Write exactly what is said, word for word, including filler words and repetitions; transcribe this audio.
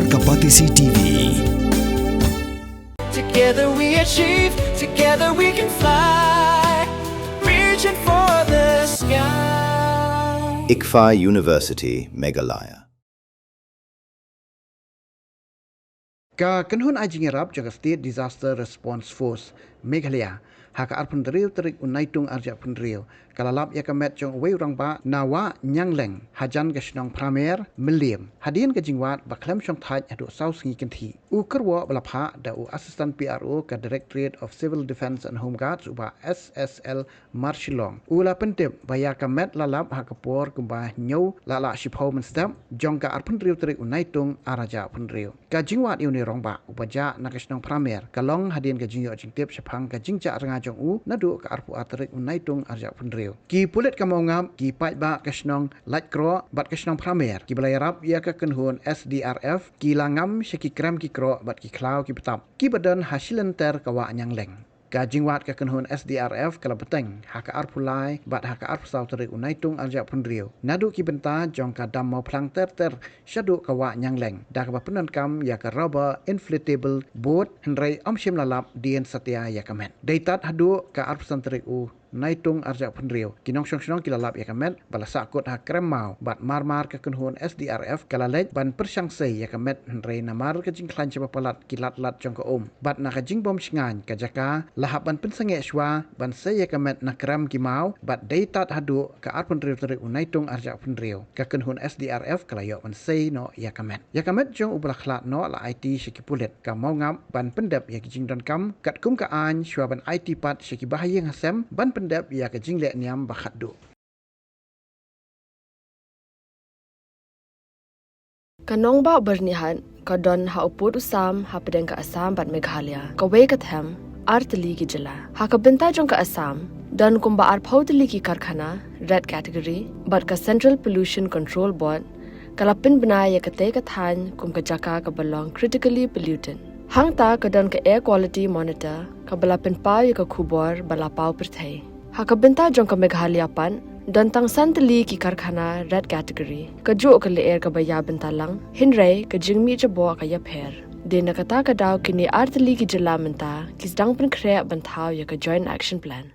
Ka Batesi T V. Together we achieve, together we can fly, reaching for the sky. ICFAI University, Meghalaya. Ka kynhun ai jingïarap jong ka State Disaster Response Force, Meghalaya, ha ka arphew hynriew tarik u Naitung arhajar arphew hynriew, ka la lap ïa ka met jong uwei u rangbah na Wah Nyangleng, hajan ka shnong Phramer, Mylliem, hadien ka jingwad ba khlem shong thait haduh saw sngi kynthih. U kyrwoh ba la phah da u Assistant P R O ka Directorate of Civil Defence and Home Guards, u Bah S S L Marshillong, u la pyntip ba ïa ka met la lap ha ka por kumba hynñiew la lah shiphew mynstep jong ka arphew hynriew tarik u Naitung arhajar arphew hynriew. Ka jingwad ïa une u rangbah uba jah na ka shnong Phramer ka long hadien ka jingïoh jingtip shaphang ka jingjah rnga jong u naduh ka arphew ar tarik u Naitung arhajar arphew hynriew. Ki pulit ka Mawngap, ki paidbah ka shnong Laitkroh bad ka shnong Phramer, kiba la ïarap ïa ka kynhun S D R F, ki la ngam sha ki krem ki kroh bad ki khlaw ki btap kiba don ha shilynter ka Wah Nyangleng. Ka jingwad ka kynhun S D R F ka la bteng ha ka arphew lai bad ha ka arphew saw tarik u Naitung arhajar arphew hynriew, naduh ki bynta jong ka dam Mawphlang ter ter shaduh ka Wah Nyangleng, da kaba pyndonkam ïa ka rubber inflatable boat, hynrei ym shym la lap dien satia ïa ka met. Dei tad haduh ka arphew san tarik u Naitung arhajar arphew hynriew, ki nongshong shnong ki la lap ïa ka met ba la sahkut ha krem maw, bad mar mar ka kynhun S D R F ka la leit ban pyrshang sei ïa ka met, hynrei namar ka jingkhlaiñ shaba palat ki lad lad jong ka um bad na ka jingbym shngaiñ, ka jaka la hap ban pynsangeh shuwa ban sei ïa ka met na krem ki maw, bad dei tad haduh ka arphew hynriew tarik u Naitung arhajar arphew hynriew, ka kynhun S D R F ka la ïoh ban sei noh ïa ka met. Ïa ka met jong uba la khlad noh la aiti sha ki pulit ka Mawngap ban pyndep ïa ki jingdonkam katkum ka aiñ shuwa ban aiti pat sha ki bahaïing hasem ban pyndep ïa ka jingleh niam ba khatduh. Ka nongbah Byrnihat ka don ha u pud u sam hapdeng ka Assam bad Meghalaya, kawei ka them, ar tylli ki jylla. Ha ka bynta jong ka Assam, don kumba arphew tylli ki karkhana red category, bad ka Central Pollution Control Board ka la pynbna ïa katei ka thaiñ kum ka jaka kaba long critically polluted. Hangta ka don ka Air Quality Monitor kaba la pynpaw ïa ka khubor ba la paw pyrthei. Ha ka bynta jong ka Meghalaya pat, don tang san tylli ki karkhana red category, kajuh ka lyer kaba ïa bynta lang, hynrei ka jingmih jaboh ka ïapher. Dei na kata ka daw kine ar tylli ki jylla mynta ki sdang pynkhreh ban thaw ïa ka Joint Action Plan.